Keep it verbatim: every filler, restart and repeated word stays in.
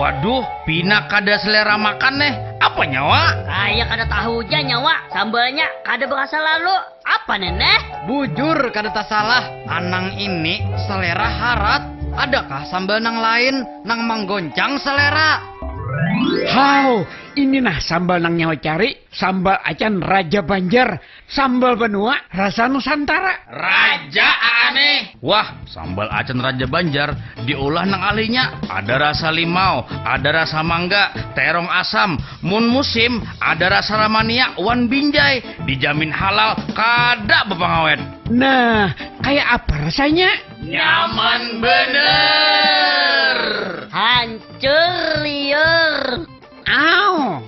Waduh, pina kada selera makan neh. Apa nyawa? Kaya kada tahu ja nyawa, sambalnya kada berasa lalu. Apa neneh? Bujur kada tasalah, anang ini selera harat. Adakah sambal nang lain nang manggoncang selera? Hau, ini nah sambal nang nyawa cari, sambal acan Raja Banjar, sambal banua rasa Nusantara. Raja Aane. Wah, sambal acan Raja Banjar diolah nang ahlinya. Ada rasa limau, ada rasa mangga, terong asam. Mun musim, ada rasa ramania wan binjai. Dijamin halal, kada bepengawet. Nah, kayak apa rasanya? Nyaman bener. Hancur liur. Au,